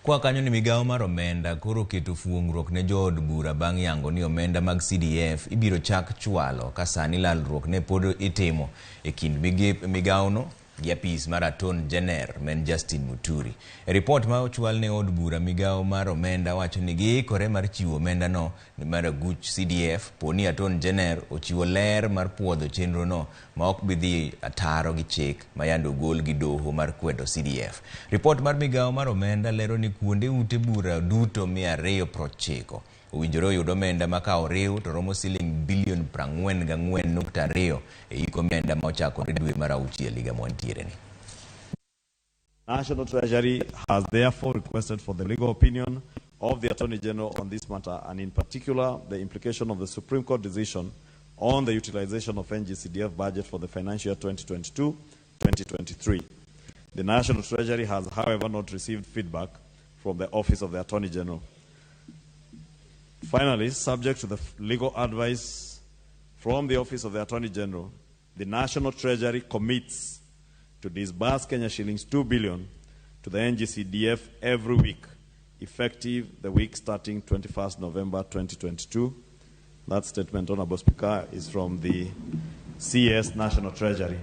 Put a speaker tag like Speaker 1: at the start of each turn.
Speaker 1: Kwa kanyo ni migawo mar omenda koro oketo fuong'ruok ne jood bura bang' yango ni omenda mag CDF ibiro chak chwalo ka sani lalruok ne pod itimo e kind migawono gi apis mar Attorney General men Justin Muturi. E ripot ma ochwal ne od bura, migawo mar omenda wacho ni giikore mar chiwo omenda no mar aguch CDF poni Attorney General ochiwo ler mar puodho chenro no ma ok bi dhi ataro gi chik ma yande ogol gi doho mar kwedo CDF. Ripot mar migawo mar omenda lero ni kuonde ute bura duto 290 owinjore oyud omenda ma ka oriw to romo siling bilion 44.2 e hik omenda ma ochakore dwe mar auchiel higa mwantiere ni.
Speaker 2: National Treasury has therefore requested for the legal opinion of the Attorney General on this matter, and in particular the implication of the Supreme Court decision on the utilization of NGCDF budget for the financial year 2022-2023. The National Treasury has, however, not received feedback from the Office of the Attorney General. Finally, subject to the legal advice from the Office of the Attorney General, the National Treasury commits to disburse Kenya shillings 2 billion to the NGCDF every week, effective the week starting 21st November 2022. That statement, Honorable Speaker, is from the CS National Treasury.